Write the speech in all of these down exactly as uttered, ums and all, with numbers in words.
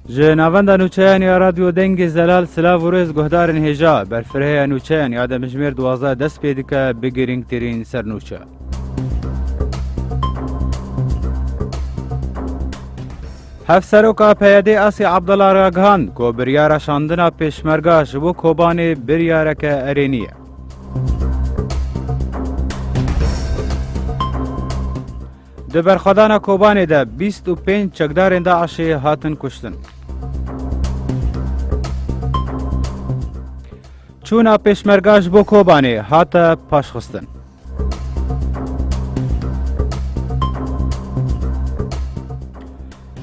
Ji navenda nûçeyan ya Radyo Dengê Zelal silav û rêz guhdarên hêja. Berfirehêya nûçeyan ya demjimêr duwazdeh dest pê dike, bi girîngtirîn sernûçe. Hevseroka P Y D'ê Asya Abdullah ragihand ku biryara şandina pêşmerga ji bo Kobanê biryareke erênî ye. Di berxwedana Kobanê de bîst û pênc çekdarên DAIŞê hatin kuştin. Çûna pêşmerga ji bo Kobanê hate paşxistin.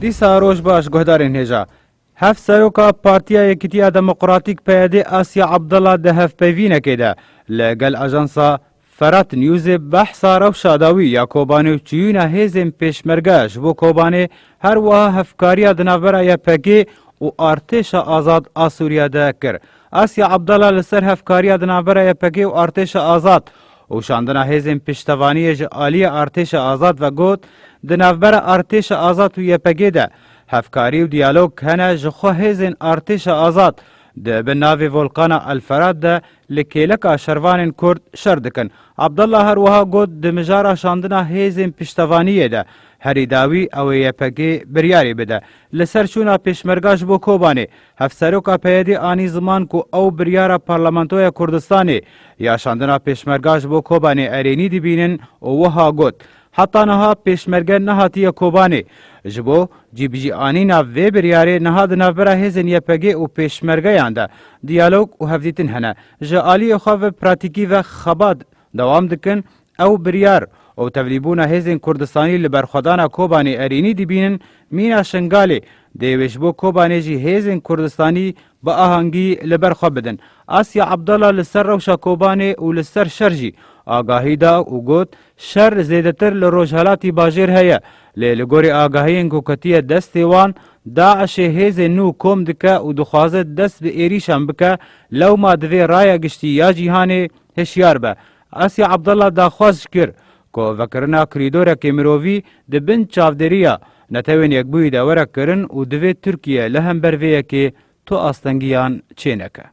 Dîsa roj baş, guhdarên hêja. Hevseroka Partiya Yekîtiya Demokratîk P Y D Asya Abdullah di hevpeyvînekê de li gel ajansa Ferat Newsê behsa rewşa dawî ya Kobanê û çûyîna hêzên pêşmerge ji bo Kobanê, her wiha hevkariya di navbera Y P G û Artêşa Azad a Sûriye de kir. Asya Abdullah li ser hevkariya di navbera Y P G û Artêşa Azad û şandina hêzên piştevaniyê ji aliyê Artêşa Azad ve got, di navbera Artêşa Azad û Y P G de hevkarî û diyalog hene, ji xwe hêzên Artêşa Azad di bin navê Volkana El Ferat de li kêleka şervanên Kurd şer dikin. Abdullah her wiha got, di mijara şandina hêzên piştevaniyê de herî dawî ew ê Y P G biryarê bide. Li ser çûna pêşmerga ji bo Kobanê, Hevseroka P Y D anî ziman ku ew biryara Parlamentoya Kurdistanê ya şandina pêşmerga ji bo Kobanê erênî dibînin û wiha got, heta niha pêşmerge nehatiye Kobanê. Ji bo cîbicîanîna vê biryarê niha di navbera hêzên Y P G û pêşmergeyan de diyalog û hevdîtin hene. Ji aliyê xwe ve pratîkî ve xebat dewam dikin. Ew biryar û tevlîbûna hêzên Kurdistanî li berxwedana Kobanê erênî dibînin, mîna Şingalê dê wê ji bo Kobanê jî hêzên Kurdistanî bi ahangî li ber xwe bidin. Asya Abdullah li ser rewşa Kobanê û li ser şer jî agahî da û got, şer zêdetir li rojhelatî bajêr heye, lê li gorî agahiyên ku ketiye destê wan, DAIŞê hêzên nû kom dike û dixwaze dest bi êrîşan bike, lewma divê raya giştî ya cîhanê hişyar be. Asya Abdullah daxwaz kir ku vekirina korîdorekê mirovî di bin çavdêriya Netewên Yekbûyî de were kirin û divê Tirkiye li hember vê yekê tu astengiyan çêneke.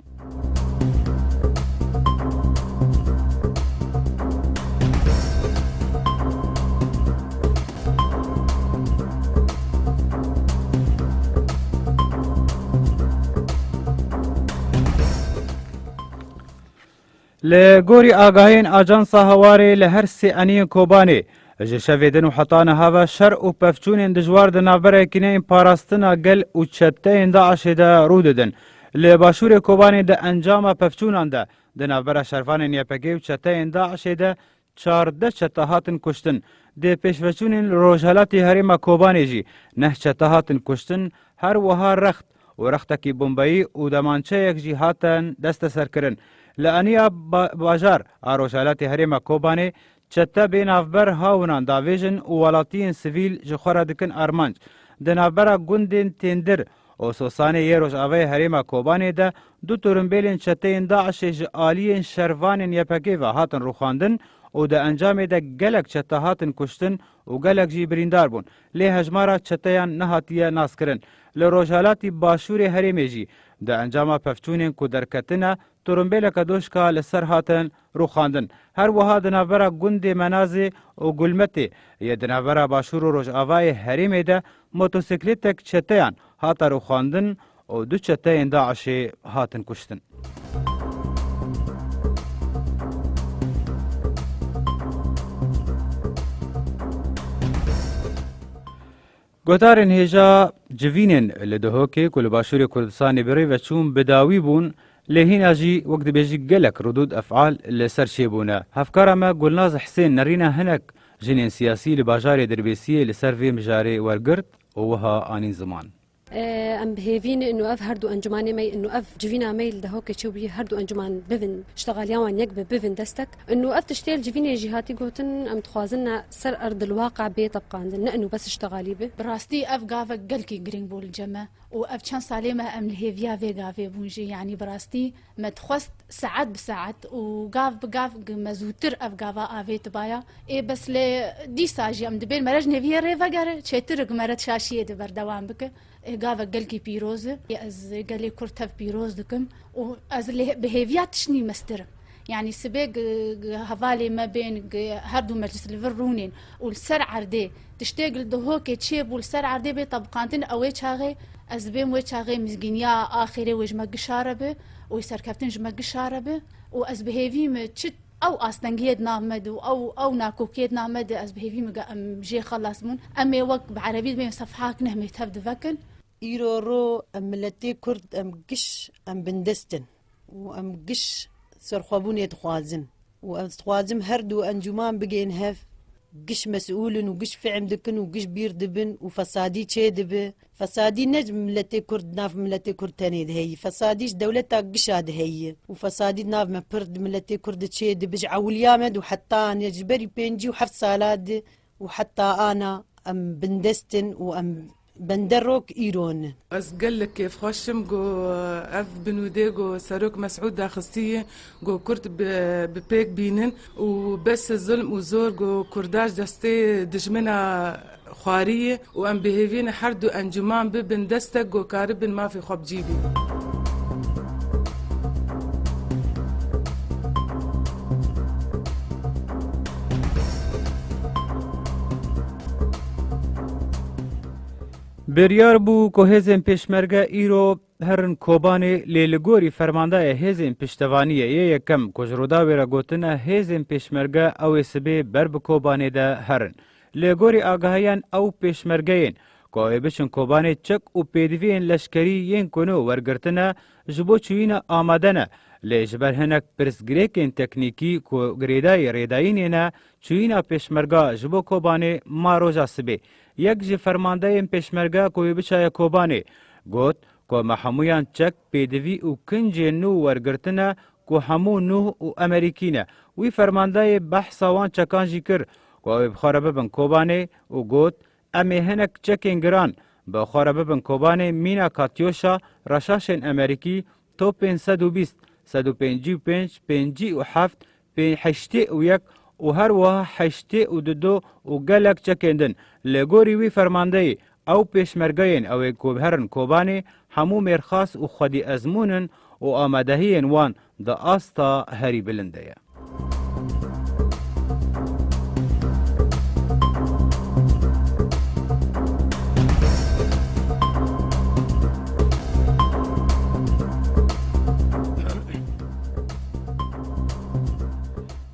Li gorî agahiyên Ajansa Hawarê, li her sê eniyên Kobanê ji şevê din û heta niha ve şer û pevçûnên dijwar di navbera yekîneyên parastina gel û çeteyên DAIŞê de rû didin. Li başûrê Kobanê di encama pevçûnan de di navbera şervanên Y P G û çeteyên DAIŞê de çardeh çete hatin kuştin. Di pêşveçûnên li rojhelatê herêma Kobanê jî neh çete hatin kuştin, her wiha rext û rextekî bombeyî û demançeyek jî hatin desteserkirin. Li aniya ba-, bajar a rojhelatê herêma Kobanê çete bê navber hawinan davêjin û welatiyên sivîl ji xwe re dikin armanc. Di navbera gundên Têndir û Sosanê yê rojavayê herêma Kobanê de du turimbêlên çeteyên DAIŞê ji aliyên şervanên Y P G ve hatin rûxandin û di encamê de gelek çete hatin kuştin û gelek jî birîndar bûn. Lê hejmara çeteyan nehatiye naskirin. Li rojhelatî başûrê herêmê jî di encama pevçûnên ku derketine, turimbêleke doşka li ser hatin rûxandin. Her wiha di navbera gundê Menazê û Gulmetê yê di navbera başûr û rojavayê herêmê de motosikletek çeteyan hate rûxandin û du çeteyên DAIŞê hatin kuştin. Guhdarên hêja, civînên li Duhokê ku li Başûrê Kurdistanê bi rê ve çûn, bi dawî bûn, lê hîna jî, wek dibêjî, gelek rûdûd efal li ser çêbûne. Hevkara me Gulnaz Hisên nerîna hinek jinên siyasî li bajarê Dirbêsiyê li ser vê mijarê wergirt û wiha anîn ziman. Em bi hêvî ne inu ev her du encûmanê me, inu ev civîna me li Dehokê çêbûyî, her du encûman bivin, ştexaliya wan yek be, bivin destek. Inu ev tiştê li civînê jî hatî gotin, em dixwazin ne ser erd li waqe bê tebqandin, ne inu bes ştexalî be. Bi rastî ev gavek gelkî girîng bû li cem me û ev çend salê me em li hêviya vê gavê bûn jî, yanî bi rastî me dixwest saet bi saet û gav bi gav gi me zûtir ev gava avêtibaya. Ê bes lê dîsa jî em dibên mere ji nêviyê rê vegere, çêtir gi mere şaşiyê de berdewam bike. Ê gavek gelkî pîroz e. Ê ez gelê Kurd tev pîroz dikim û ez lê bi hêviya tiştî mestir im. Yanî sibê gi, gi hevalê me bên, gi her du meclis li vir rûnên û li ser erdê tiştê gi li Dihokê çêbû li ser erdê bê tebqandin, ew ê çaxê ez bêm wê çaxê mizgîniya axirê wê ji me gişa re bi û serkeftin ji me gişa re bi û ez bi hêvî me çi ew astengiyê di nav me de û ew, ew nakokiyê di nav me de ez bi hêvî me ge em jê xelas bûn. Em ê wek bi erebî dibên sefhak neh mê tev divekin. Îro ro em miletê Kurd em giş em bindest in û em giş serxwebûnê dixwazin û ez dixwazim her du encûman bigên hev. Giş mesûl in û giş fehm dikin û giş bîr dibin û fesadî çê dibe. Fesadî ne ji miletê Kurd, nav miletê Kurd tenê de heye. Fesadî ji dewleta gişa de heye. Û fesadî nav me pir di miletê Kurd de çê dibe. Ji ewiliya me de û heta ne ji berî pêncî û heft sala de û heta ana em bindest in û em bende rok îro ne. Ez gelek kêfxweş im ku ev binûdê ku Serok Mesûd daxistiye ku Kurd bi, bi pêk bînin û bes zilm û zor ku Kurda ji destê dijmina xwarî ye û em bi hêvî ne her du encûman bibin destek ku karibin mafê xwe bi cî bînin. Biryar bû ku hêzên pêşmerge îro herin Kobanê, lê li gorî fermandayê hêzên piştevaniyê yê yekem ku ji Rûdawê re gotine hêzên pêşmerge ew ê sibê ber bi Kobanê de herin. Li gorî agahiyan ew pêşmergeyên ku ew ê biçin Kobanê çek û pêdiviyên leşkerî yên ku nû wergirtine ji bo çûyîna amade ne, lê ji ber hinek pirsgirêkên teknîkî ku girêdayî rêdayînê ne, çûyîna pêşmerga ji bo Kobanê ma roja sibê. Yek ji fermandeyên pêşmerge ku wê biçaye Kobanê, got ku me hemûyan çek, pêdivî û kincên nû wergirtine ku hemû nûh û Amerîkî ne. Wî fermandeyê behsa wan çekan jî kir ku ew ê bi xwe re bibin Kobanê û got, em ê hinek çekên giran bi xwe re bibin Kobanê, mîna Katyoşa, reşaşên Amerîkî, topên sed û bîst, sed û pêncî û pênc, pêncî û heft, pê-, heştê û yek û her wiha heştê û du û gelek çekên din. Li gorî wî fermandeyê, ew pêşmergeyên ew ê ku herin Kobanê hemû mêrxas û xwedî ezmûn in û amadehiyên wan di asta herî bilind de ye.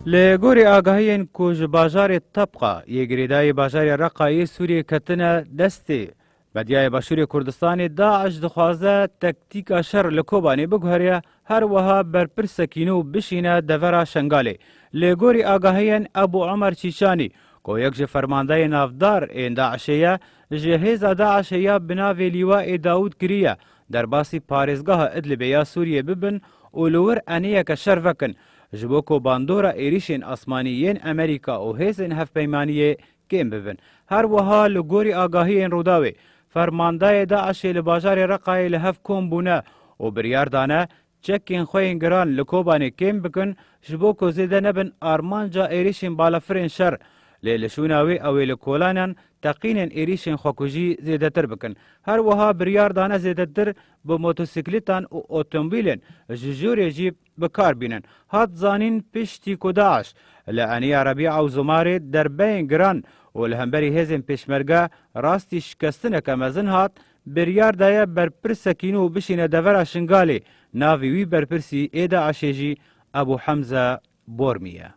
Li gorî agahiyên ku ji bajarê Tebqa yê girêdayî bajarê Reqa yê Sûriyê ketine destê medyayê Başûrê Kurdistanê, DAIŞ dixwaze tektîka şer li Kobanê biguheriya, her wiha berpirsekî nû bişîne devera Şengalê. Li gorî agahiyên Ebû Omer Çîçanî, ku yek ji fermandeyê navdar ên DAIŞê ye, ji hêza DAIŞê ya bi navê Lîwaê Dawûd kiriye, derbasî parêzgeha Idlibê ya Sûriyê bibin û li wir eniyeke şer vekin, ji bo ku bandora êrîşên asmanî yên Amerîka û hêzên hevpeymaniyê kêm bibin. Her wiha li gorî agahiyên Rûdawê, fermandayê DAIŞê li bajarê Reqayê li hev kom bûne û biryar dane çekên xwe yên giran li Kobanê kêm bikin, ji bo ku zêde nebin armanca êrîşên balafirên şer. Lê li şûna wê ew ê li kolanan teqînên êrîşên xwekujî zêdetir bikin. Her wiha biryar dane zêdetir bi motosiklîtan û otomobîlên ji jûrê jî bi kar bînin. Hat zanîn, piştî ku DAIŞ li eniya Rebîa û Zumarê derbeyên giran û li hemberî hêzên pêşmerge rastî şikestineke mezin hat, biryar daye berpirsekî nû bişîne devera Şingalê. Navê wî berpirsî ê DAIŞê jî Ebû Hemze Bormî ye.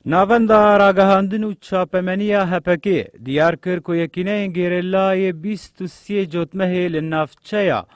Navenda Ragihandin û Çapemeniya H P K diyar kir ku yekîneyên gerîlayê bîst û sê cotmehê li navçeya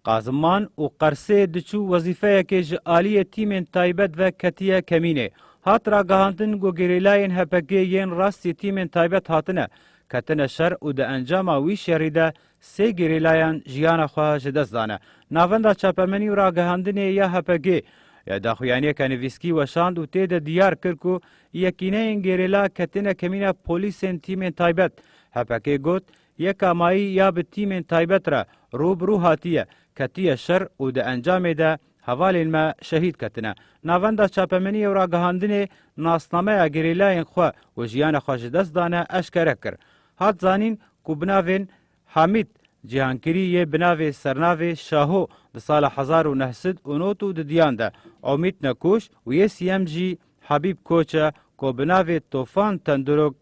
Qaziman û Qersê diçû wezîfeyekê ji aliyê tîmên taybet ve ketiye kemînê. Hat ragihandin ku gerîlayên H P G yên rastî tîmên taybet hatine, ketine şer û di encama wî şerî de sê gerîlayan jiyana xwe ji dest dane. Navenda Çapemenî û Ragihandinê ya H P G ya daxuyaniyeke nivîskî weşand û tê de diyar kir ku yekîneyên gerîla ketine kemîna polîsên tîmên taybet. H P G got, yeka mayî ya bi tîmên taybet re rû bi rû hatiye, ketiye şer û di encamê de hevalên me şehîd ketine. Navenda Çapemeniyê û Ragihandinê nasnameya gerîlayên xwe û jiyana xwe ji dest dane eşkere kir. Hat zanîn ku bi navên Hamîd Cîhankirî yê bi navê sernavê Şaho di sala hezar û neh sed û nod û didiyan de, Omîd Nekuş û yê siyem jî Habîb Koç e ku bi navê Tofan Tendurok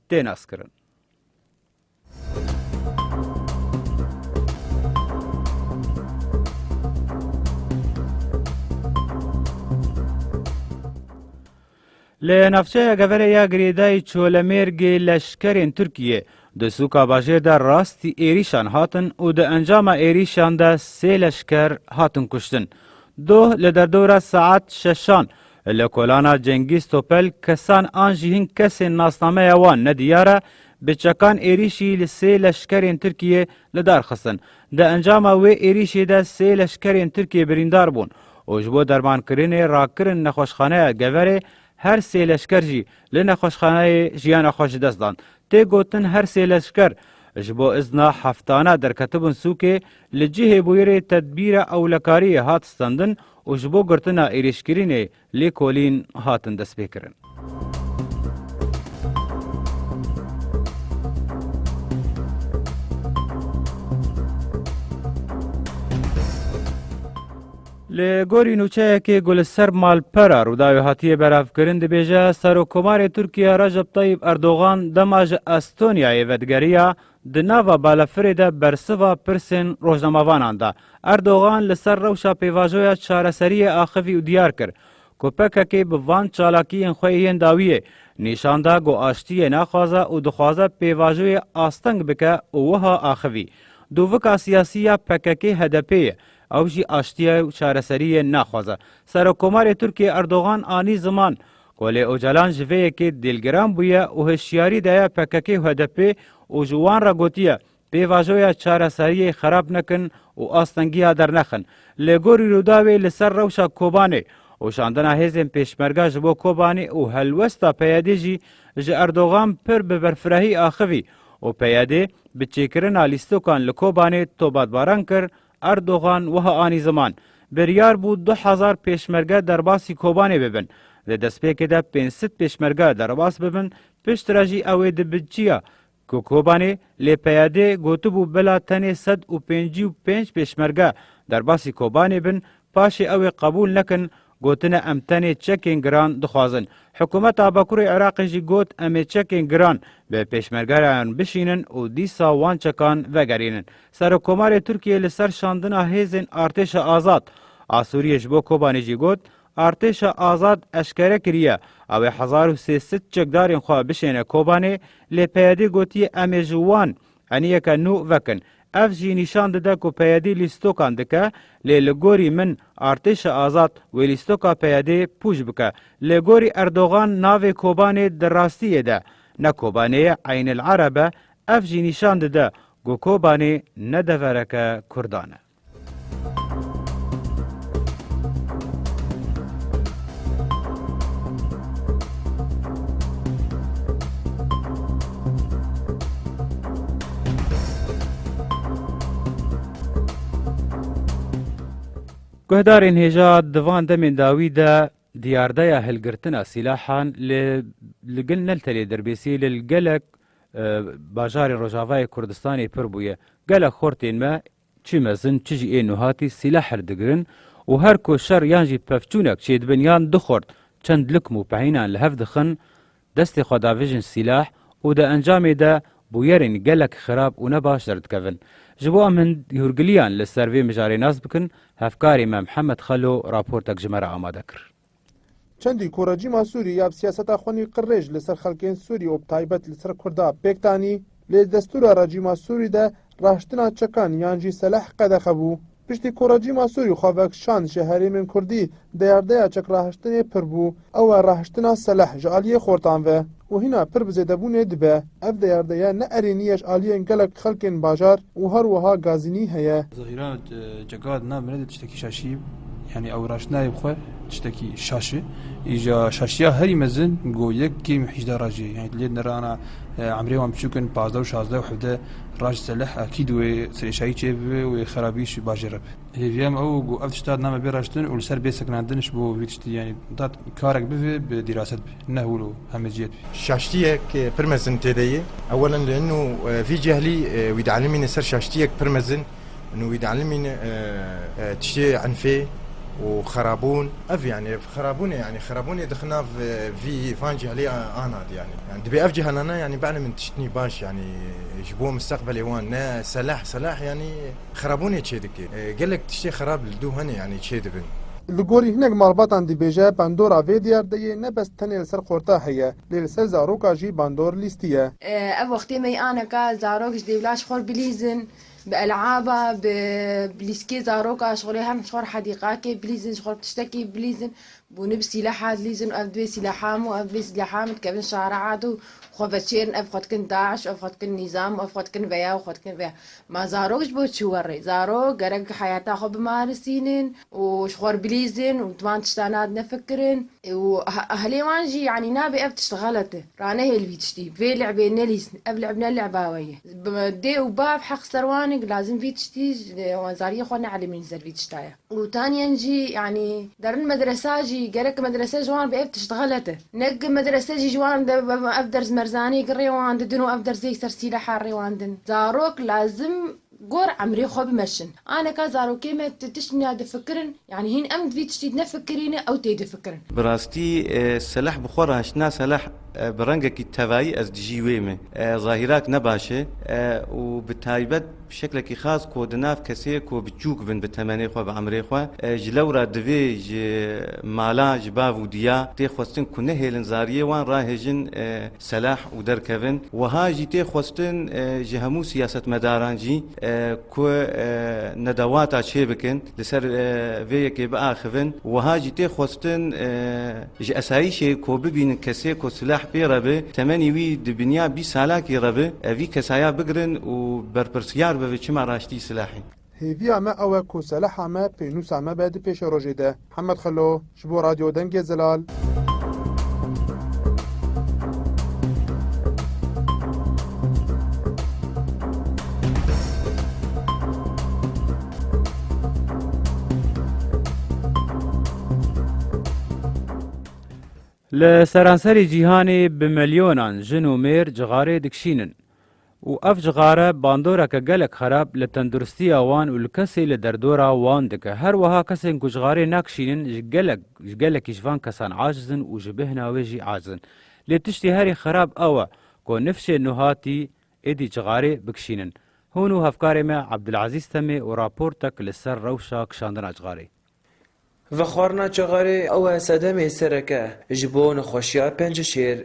tê naskirin. Li navçeya Geverê ya girêdayî Çolemêrgê leşkerên Tirkiyê di sûka bajêr de rastî êrîşan hatin û di encama êrîşan de sê leşker hatin kuştin. Doh li derdora saet şeşan li kolana Cengîz Topel kesan an jî hin kesên nasnameya wan nediyar e, bi çekan êrîşî li sê leşkerên Tirkiyê li dar xistin. Di encama wê êrîşê de sê leşkerên Tirkiyê birîndar bûn û ji bo dermankirinê rakirin nexweşxaneya Geverê, her sê leşker jî li nexweşxaneyê jiyana xwe ji dest dan. Tê gotin her sê leşker ji bo izna heftana derketibûn sûkê, li cihê bûyerê tedbîra ewlekariyê hat stendin û ji bo girtina êrîşkirinê lêkolîn hatin destpêkirin. Li gorî nûçeyekê ku li ser malpera Rûdawê hatiye belavkirin dibêje, Serokkomarê Tirkiye Recep Tayyip Erdogan dema ji Estonyayê vedigeriya, di nava balafirê de bersiva pirsên rojnamavanan da. Erdogan li ser rewşa pêvajoya çareseriyê axivî û diyar kir ku P K K bi van çalakiyên xwe yên dawiyê nîşan da ku aştiyê naxwaze û dixwaze pêvajoyê asteng bike û wiha axivî, dûvika siyasî ya P K K H D P ye. Ew jî aştiyê û çareseriyê naxwaze. Serokkomarê Tirkiyê Erdogan anî ziman ku lê Ocalan ji vê yekê dîlgiran bûye û hişyarî daye P K K û H D P û ji wan re gotiye, pêvajoya çareseriyê xerab nekin û astengiya dernexin. Li gorî Rûdawê li ser rewşa Kobanê û şandina hêzên pêşmerga ji bo Kobanê û helwesta P Y D jî ji Erdogan pir bi berfirehî axivî û P Y D bi çêkirina lîstokan li Kobanê tobatbaran kir, Erdogan wiha anî ziman, biryar bû du hezar pêşmerge derbasî Kobanê bibin. Di destpêkê de pênc sed pêşmerge derbas bibin, piştre jî ew ê di binçiya ku Kobanê lê P Y D gotibû bila tenê sed û pêncî û pênc pêşmerge derbasî Kobanê bin, paşê ew ê qebûl nekin, gotine em tenê çekên giran dixwazin. Hikûmeta Bakurê Iraqê jî got, em ê çekên giran bi pêşmergeyan bişînin û dîsa wan çekan vegerînin. Serokkomarê Tirkiyê li ser şandina hêzên Artêşa Azad a Sûriyê ji bo Kobanê jî got, Artêşa Azad eşkere kiriye, ew ê hezar û sê sed çekdarên xwe bişêne Kobanê, lê P Y D gotiye em ê ji wan eniyeke nû vekin. Ev jî nîşan dide ku P Y D lîstokan dike, lê li gorî min Artêşa Azad wê lîstoka P Y D pûç bike. Li gorî Erdogan navê Kobanê di rastiyê de ne Kobanê ye, Eynil Ereb e. Ev jî nîşan dide ku Kobanê ne devereke Kurdan e. Guhdarên hêja, di van demên dawî de diyardeya hilgirtina sîlahan li, li gel ne li tenê Dirbêsiyê, li gelek, e, bajarên Rojavayê Kurdistanê pir bûye. Gelek xortên me çi mezin, çi jî ê nûhatî sîlah hildigirin û her ku şer yan jî pevçûnek çêdibin yan du xort çend likm û pehînan li hev dixin, destê xwe davêjin sîlah û di encamê de bûyerên gelek xirab û nebaş derdikevin. Ji bo em hin hûrgiliyan li ser vê mijarê nas bikin, hevkarê me Mihemed Xelo raportek ji me re amade kir. Çendî ku rejîma Sûrî ya bi siyaseta xwe nî qirêj li ser xelkên Sûrî û bi taybet li ser Kurda pêk danî, lê destûra rejîma Sûrî de raştina çekan yan jî seleh qedexe bû. Piştî ku rejîma Sûrî xwe vekişand ji herêmên Kurdî, diyardeya çekrahiştinê pir bû. Ew e rahiştina Seleh ji aliyê xortan ve û hîna pir bi zêdebûnê dibe. Ev diyardeya ne erênî ye ji aliyên gelek xelkên bajar û her wiha gazînî heye. Zahîra, e, Cegad, na min de tiştekî şaşî, yanî ew raştinayê bi xwe tiştekî şaş e. Îja şaşiya herî mezin go yek kêm hîjda rajê, yanî lê nerana, e, emrê wan biçûk in, pazdeh û şazdeh û hevdeh raj Seleh, akîd wê serêşayî çê bibe, wê xerabî ji bajêr re be. Hêviya me ew ku ev tişta name bê raştin û li ser bê sekinandin ji bo vî tiştî, yanî dat karek bibe bi dîraset be, ne hûlo hemeciyet be. Şaştiyek, e, pir mezin tê de ye. Ewelen li inu, e, vî cehlî, e, wî dialimîne ser şaştiyek pir mezin, inu wî dialimîne, e, e, tiştê enfê û xerabûn. Ev yani xerabûnê, yani xerabûnê dixinav, e, vî van cehlî a-, anad yani. Yani dibê ev cehelana yani bane min tiştnî baş yani ji bo mustaqbelê wan ne selah, selah yani xerabûnê çê dike. E, gelek tiştê xerab li dû hene, yanî çê dibin. Li gorî hinek malbatan dibêje bandora vê diyardeyê ne bes tenê li ser xorta heye, lê li ser zaroka jî bandor lîstiye. E, ev wextê me aneka zarok ji dêvla ji xor bilîzin, bi elaba, bi lîskê zaroka ji xorê hem ji xor hedîqakê bilîzin, ji xor tiştekî bilîzin. Bûne bi sîleha dilîzin û ev divê sîleha min û ev divê sîleha min dikevin şare'a de û xwe veçêrin, ev xwe dikin DAIŞ, ev xwe dikin nîzam, ev xwe dikin veya û xwe dikin veya. Ma zarok ji bo çi werê? Zarok gerek heyata xwe bimarisînin û ji xwe bilîzin û di van tiştana de nefikirin. Û he-, ehlê wan jî, yanî nabe ev tişt xelet e. Ranehêl vî tiştî. Vê le'bê nelîzin. Ev le'b ne le'ba we ye. Bi dê û bav heq ser wan e, lazim vî tiştî, wan zariyê xwe neelimînin ser vî tişta ye. Û taniyen jî, yanî derin medresa jî, gerek medrese ji wan bi ev tişt xelet e. Nek medrese jî ji wan de, ev ders merzanî gi rê wan didin û ev ders yek ser sîleha rê wan din. Zarok lazim gor emrê xwe bimeşin. Aneka zarokê me ti-, tişt niya difikirin, yanî hîn em di vî tiştî nefikirîne, ew tê difikirin. Bi rastî, e, selah bi xwe rahiştina selah, e, bi rengekî tevayî ez dijî wê me. E, zahîrak ne baş e, e, û bi taybet bi şeklekî xas ku di nav kesê ku biçûk bin bi temenê xwe, bi emrê xwe, e, ji lewra divê ji mala, ji bav û diya tê xwestin ku nehêlin zariyê wan rahêjin, e, selah û derkevin. Wiha jî tê xwestin, e, ji hemû siyasetmedaran jî, e, ku, e, nedewata çê bikin, li ser, e, vê yekê biaxivin. Wiha jî tê xwestin, e, Ji esayîşê ku bibînin kesê ku silah pê re bi, temenî wî di binya bîst salakî re bi, ev vî kesaya bigirin û berpirsiyar bibe çima raştî silahê. Hêviya me ew e ku seleha me pênûsa me be di pêşerojê de. Hemed Xelo, ji bo Radyo Dengê Zelal. Li seranserî cîhanê bi milyonan jin û mêr cixarê dikişînin û ev cixare bandoreke gelek xerab li tenduristiya wan û li kesê li derdora wan dike. Her wiha kesên ku cixarê nakişînin ji gelek, ji gelekî ji van kesan aciz in û ji bêhna wê jî aciz in. Lê tiştê herî xerab ew e ku nifşên nuhatî êdî cixarê bikişînin. Hûn û hevkarê me Abdulazîz Temê û raportek li ser rewşa kişandina cixarê. Vexwarina cixarê ew e sedemê sereke ji bo nexweşiya penceşêr.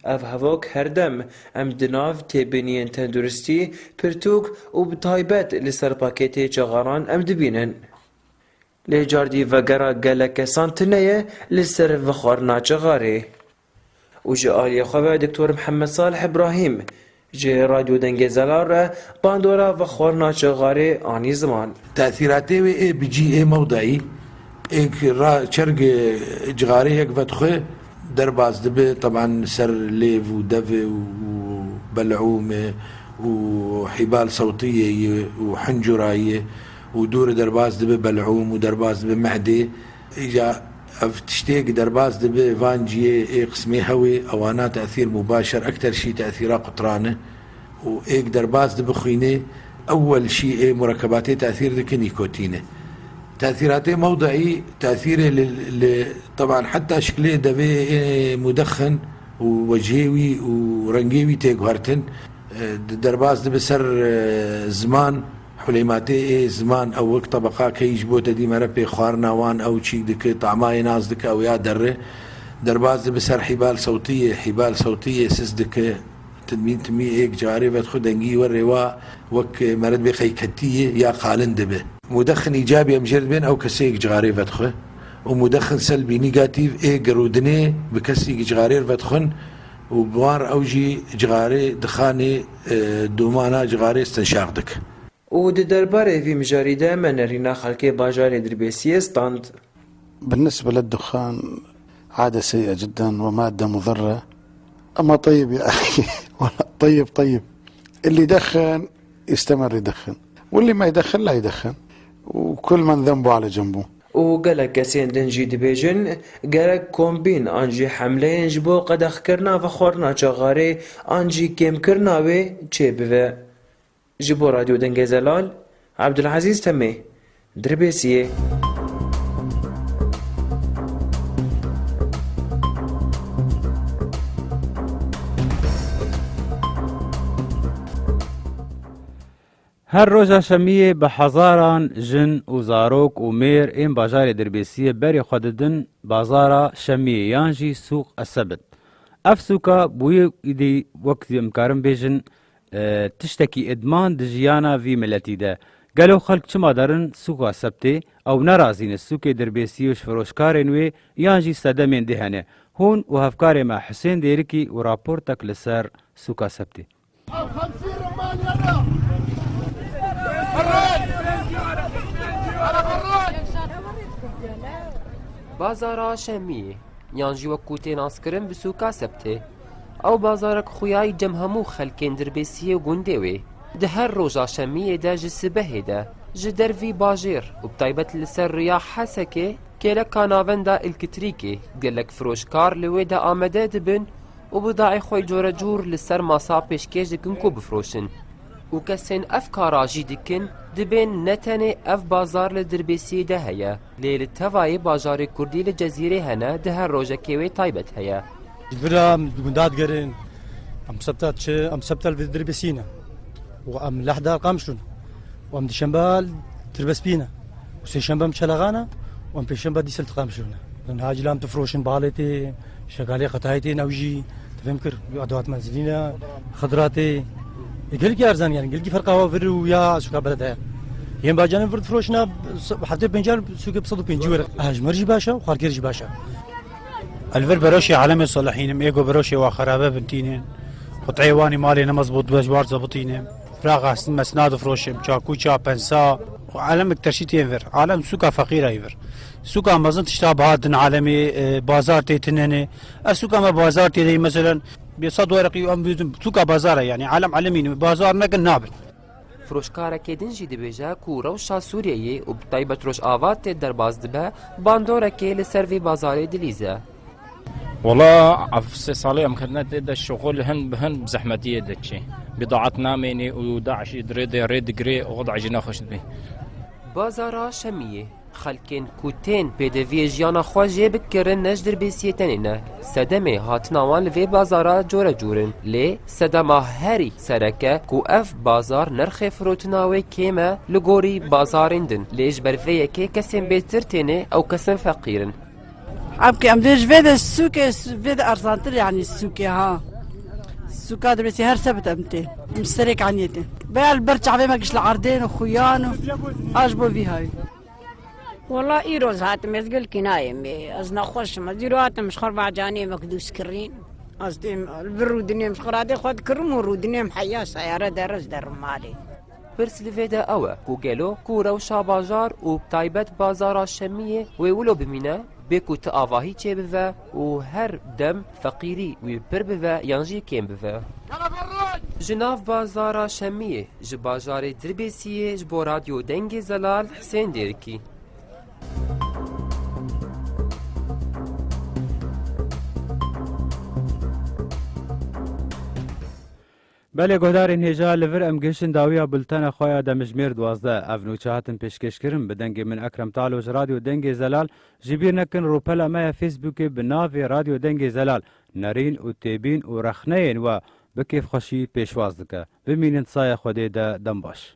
Ev hevok her dem em di nav têbiniyên tenduristî, pirtûk û bi taybet li ser pakêtê cixaran em dibînin. Lê cardî vegera gelek kesan tune ye li ser vexwarina cixarê. Û ji aliyê xwe ve Doktor Mihemed Salih Îbrahîm ji Radyo Dengê Zelal re bandora vexwarina cixarê anî ziman. Tesîratê wê ê bi cî ê mewdayî, ê ki ra-, çerg cixarê yek vedixwe, derbas dibe, teban ser lêv û dev û, û belûm û hîbal sewtiyê ye û hincurayê û dûr derbas dibe belûm û derbas dibe me'dê. Îca ev tiştê ki derbas dibe van ciyê ê qismê hewê, ewana tesîr mubaşer ekter şî tesîra qutran e û êk derbas dibe xwînê, ewel şî ê murekebatê tesîr dike nîkotîn e. Tesîratê mewdaî tesîrê li, li, teban heta şiklê devê ê mudexin û wecihê wî û rengê wî tê guhertin, e, di-, derbas dibe ser, e, ziman, Huleymatê ê ziman ew wek tebeqa keyî ji bo te dî mere pê xwarina wan ew çîk dike, tamayê nas dike ew ya derre. Derbas dibe ser hîbal sewtiyê, hîbal sewtiyê siz dike. Timî timî êk carê vedixwe dengî we rêwa wek mere dibê qeyketiyê ya qalin dibe. Mudexin îcabî em jê dibên ew kesê yek cixarê vedixwe û mudexin selbî, nîgatîf, ê gerûdinê bi kesî cixarê vedixwin û bi wan re ew jî cixarê dixanê, e, domana cixarê stinşaq dik. Û di derbarê vî mijarî de me nerîna xelkê bajarê Dirbêsiyê stand. بالنسبة للدخان عادة سيئة جدا ومادة مضرة. أما طيب يا أخي، والله طيب طيب. اللي يدخن يستمر يدخن، واللي ما يدخن لا يدخن، وكل من ذنبه على جنبه. û gelek kesên din jî dibêjin, gerek kombîn an jî hemleyên ji bo qedexkirina vexwarina cixarê an jî kêmkirina wê çêbibe. Ji bo Radyo Dengê Zelal, Abdulazîz Temê, Dirbêsiyê. Her roja şemiyê bi hezaran jin û zarok û mêr ên bajarê Dirbêsiyê berê xwe didin bazara şemiyê yan jî sûq Esebit. Ev sûka bûye îdî wek em karin bêjin, e, tiştekî idman di jiyana vî miletî de. Gelo xelk çima derin sûka Sebtê? Ew nerazî ne sûkê Dirbêsiyê û ji firoşkarên wê yan jî sedemên dê hene. Hûn û hevkarê me Husên Dêrikî û raportek li ser sûka Sebtê. Bazara Şemiyê, yan jî wek ku tê naskirin bi sûka Sebtê. Ew bazarek xuyayî cem hemû xelkên Dirbêsiyê û gundê wê. Di her roja Şemiyê de ji sibehê de, ji dervî bajêr û bi taybet li ser riya Hesekê, kêleka navenda Ilkitrîkê, gelek firoşkar li wê de amade dibin û bidaê xwe corecûr li ser masa pêşkêş dikin ku bifroşin. Û kesên ev kara jî dikin, dibên ne tenê ev bazar li Dirbêsiyê de heye, lê li tevayê bajarê kurdî li Cezîrê hene, di her rojekê wê taybet heye. Ji vir re em li gunda digerin, em sebta çi, em sebta li Dirbêsiyê ne. Û em lehda Qamişlo ne. Û em dişembe Tirbespî ne. Û sêşembe em Çelexa ne. Û em pêşembe dîsa li Qamişlo ne. Niha jî em difroşin, balê tê, şekalê qetayê tê, ew jî, tu fêm kir, adewat menzilî ne, xidra tê. E, gelkî erzan yani, gelkî ferqa wa vir û ya sûka beled heye. Yên bacanên vir difroşin, heftê pênc car sûkê bi sed û pêncî were. Hejmer jî baş e, xwarkêr jî baş e. Li vir beroşê Alemê Salihîn im, ê ku beroşê wa xerabe bin tînin. Quteyê wanî malê ne mezbût be ji bar ze bitînim. Firax hestin mesna difroşim, çakûça, pensa. Û Alemek teşît yên vir. Alem sûka feqîra yê vir. Sûka mezin tişta biha din Alemê, e, bazar tê tinene. Ev sûka me bazar tê de, meselen, bê sed wereqî em bîzim. Sûka bazar e yani. Alem Alemî ne. Bazar nekin nabin. Firoşkarekê din jî dibêje ku rewşa Sûriyeyê û bi taybet Rojava tê derbas dibe, bandorekê li ser vê bazarê dilîze. Wala ev sê salê em ketine tê de şixul hin bi hin bi zehmetiyê diçê. Bidaet namênê û DAIŞî di rê de rê digirê, xwe da jî nexweş dibê. Bazara Şemiyê. Xelkên ku tên pêdeviyê jiyana xwe jê bikirin ne ji Dirbêsiyê tenê ne. Sedemê hatina wan li vê bazara corecûr in. Lê sedema herî sereke ku ev bazar nirxê firotina wê kêm e li gorî bazarên din. Lê ji ber vê yekê kesên bêtir têne ew kesin feqîr in. Em ki em dê ji vê de sûkê, vê de erzantir yani sûkê ha. Sûka Dirbêsiyê her sebit em tê. Em serê kaniyê tê. Veya li ber çavê me giş li erdên û xuyan û a ji bo vî hay. Wela îro ez hatim, ez gelkî nayêm ê, ez nexweş im. Ez îro hatim, ji xwe re bacanê me dûst kirîn. Ez têm li vir rûdinêm, ji xwe radê xwe dikirim û rûdinêm heya seyare der ez derim malê. Pirs li vê de ew e ku gelo ku rewşa bajar û bi taybet bazara Şemiyê wê wilo bimîne, bê ku ti avahî çêbive û her dem feqîrî wî pir bive yan jî kêm bive. Ji nav bazara Şemiyê, ji bajarê Dirbêsiyê ji bo Radyo Dengê Zelal Hisên Dêrikî. Belê guhdarên hêja, li vir em gihiştin dawiya bultena xwe ya demjimêr duwazdeh. Ev nûçe hatin pêşkêşkirin bi dengê min Ekrem Talo ji Radyo Dengê Zelal. Ji bîr nekin rûpela me ya Facebookê bi navê Radyo Dengê Zelal. Nerîn û têbîn û rexneyên we bi kêfxweşî pêşwaz dike. Bimînin saya Xwedê de, dem baş.